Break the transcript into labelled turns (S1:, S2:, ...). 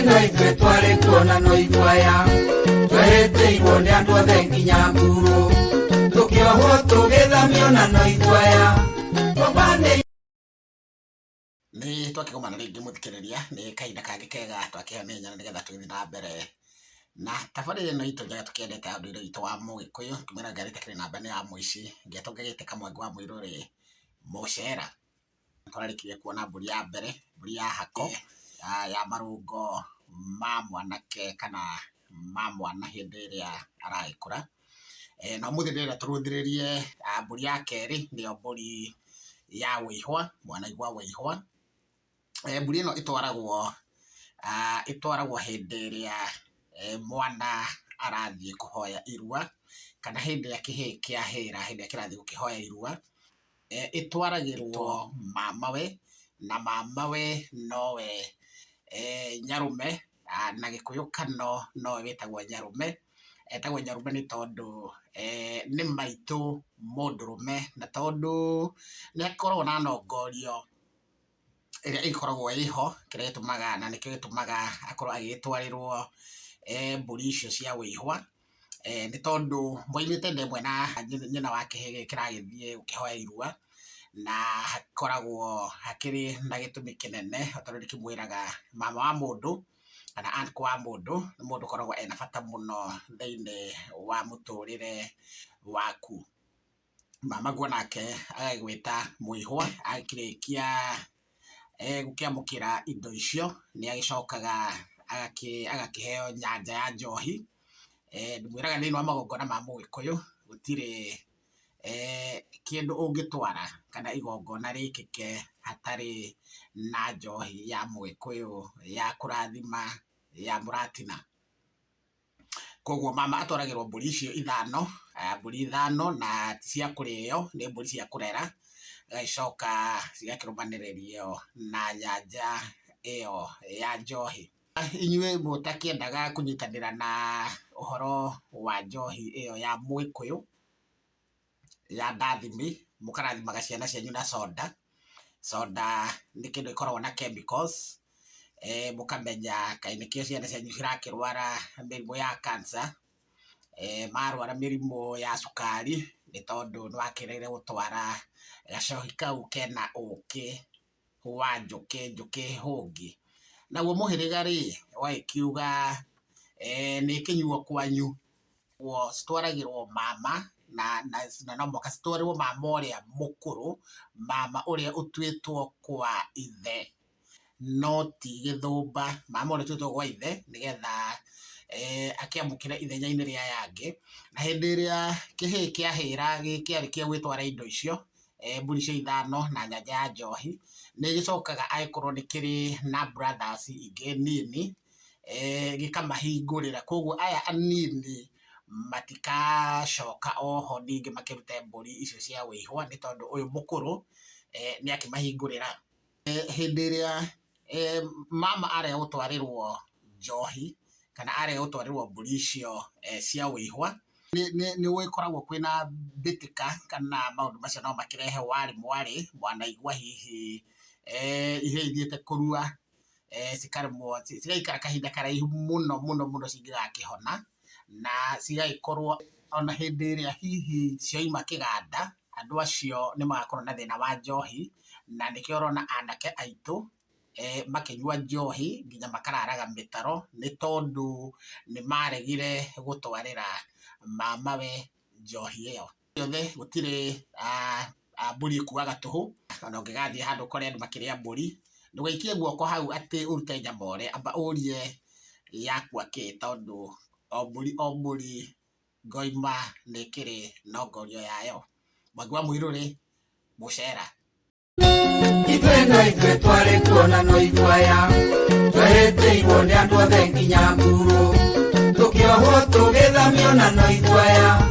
S1: No ithuĩ twarĩ kuona no iguaya twehĩtĩirwo nĩ andũ othe nginya nguru tũkĩohwo tũgĩthamio na no iguaya tũbanĩ.
S2: Nĩ twakĩgomana rĩngĩ mũthikĩrĩria, nĩ kahinda kangĩ kega twakĩheo nĩ nyana nĩgetha tũgĩthiĩ na mbere na tabarĩra ĩno itũ njega tũkĩendete ya ũndũire witũ wa Mũgĩkũyũ. Ngĩmwĩra ngari ĩtakĩrĩ namba nĩ ya mũici, ngĩetwo ngagĩte Kamwangi wa Mũirũrĩ Mũcera. Tũrarĩkirie kuona mbũri ya mbere, mbũri ya hako ya marũngo ma mwanake kana ma mwana hĩndĩ ĩrĩa aragĩkũra. Na ũmũthĩ ndĩrenda tũrũthĩrĩrie mbũri ya kerĩ, nĩyo mbũri ya wĩihwa, mwanaigua wĩihwa. Mbũri ĩno ĩtwaragwo hĩndĩ ĩrĩa mwana arathiĩ kũhoya irua, kana hĩndĩ ĩrĩa kĩhĩĩ kĩahĩra, hĩndĩ ĩrĩa kĩrathiĩ gũkĩhoya irua. Ĩtwaragĩrwo mamawe, na mamawe nowe nyarũme, na Gĩkũyũ kano nowe wĩtagwo nyarũme. Etagwo nyarũme nĩ tondũ nĩ maitũ mũndũrũme, na tondũ nĩ akoragwo na nongorio ĩrĩa ĩkoragwo ĩho, kĩrĩa gĩtũmaga na nĩkĩo gĩtũmaga akorwo agĩgĩtwarĩrwo mbũri icio cia wĩihwa, nĩ tondũ moimĩte nda ĩmwe na nyina wa kĩhĩĩ gĩkĩ kĩragĩthiĩ gũkĩhoya irua, na hakoragwo hakĩrĩ na gĩtũmi kĩnene o ta ũrĩa ndĩkĩmwĩraga mama wa mũndũ kana uncle wa mũndũ nĩ mũndũ ũkoragwo ena bata mũno thĩinĩ wa mũtũrĩre waku. Mama guo nake agagĩgwĩta mũihwa, akĩrĩkia gũkĩamũkĩra indo icio nĩ agĩcokaga agakĩheo nyanja ya njohi. Ndĩmwĩraga thĩinĩ wa magongona ma Mũgĩkũyũ gũtirĩ kĩndũ ũngĩtwara kana igongona rĩkĩke hatarĩ na njohi ya Mũgĩkũyũ ya kũrathima ya mũratina. Koguo mama atwaragĩrwo mbũri icio ithano, mbũri ithano na ti cia kũrĩo, nĩ mbũri cia kũrera, agagĩcoka cigakĩrũmanĩrĩrio na nyanja ĩyo ya njohi. Inyuĩ mũtakĩendaga kũnyitanĩra na ũhoro wa njohi ĩyo ya Mũgĩkũyũ ya ndathimi, mũkarathimaga ciana cianyu na soda. Soda nĩ kĩndũ gĩkoragwo na chemicals, mũkamenya kaĩ nĩkĩo ciana cianyu cirakĩrwara mĩrimũ ya cancer, marwara mĩrimũ ya cukari, nĩ tondũ nĩ wakĩregire gũtwara gacohi kau kena ũkĩ wa njũkĩ, njũkĩ hũngi. Naguo mũhĩrĩga rĩ, ũgagĩkiuga nĩ kĩnyuo kwanyu, citwaragĩrwo mama na no mũhaka citwarĩrwo mama ũrĩa mũkũrũ, mama ũrĩa ũtuĩtwo kwa ithe, no ti gĩthũmba, mama ũrĩa ũtuĩtwo gwa ithe nĩgetha akĩamũkĩre ithenya-inĩ rĩa aya angĩ. Na hĩndĩ ĩrĩa kĩhĩĩ kĩahĩra kĩarĩkia gwĩtwara indo icio, mbũri icio ithano na nyanja ya njohi, nĩ gĩcokaga angĩkorwo nĩ kĩrĩ na brothers ingĩ nini, gĩkamahingũrĩra. Koguo aya anini matikacoka oho ningĩ makĩrute mbũri icio cia wĩihwa, nĩ tondũ ũyũ mũkũrũ nĩ akĩmahingũrĩra. Hĩndĩ ĩrĩa mama arega gũtwarĩrwo njohi kana arega gũtwarĩrwo mbũri icio cia wĩihwa, nĩ gũgĩkoragwo kwĩna mbĩtĩka kana maũndũ macio no makĩrehe warĩ mwarĩ mwanaigua hihi iria ithiĩte kũrua, cikaremwo, cigaikara kahinda karaihu mũno mũno mũno cingĩgakĩhona, na cigagĩkorwo ona hĩndĩ ĩrĩa hihi cioima kĩganda, andũ acio nĩ magakorwo na thĩna wa njohi, na nĩkĩo ũrona anake aitũ makĩnyua njohi nginya makararaga mĩtaro, nĩ tondũ nĩ maregire gũtwarĩra mamawe njohi ĩyo. Yothe gũtirĩ mbũri ĩkuaga tũhũ, ona ũngĩgathiĩ handũ ũkore andũ makĩrĩa mbũri, ndũgaikie guoko hau atĩ ũrute nyama ũrĩe, amba ũrie yakua kĩ, tondũ o mbũri o mbũri ngoima nĩ ĩkĩrĩ nongorio yayo. Mwangi wa Mũirũrĩ, Mũcera.
S1: Ithuĩ no ithuĩ twarĩ kuona no iguaya twehĩtĩirwo nĩ andũ othe nginya nguru tũkĩohwo tũgĩthamio na no iguaya.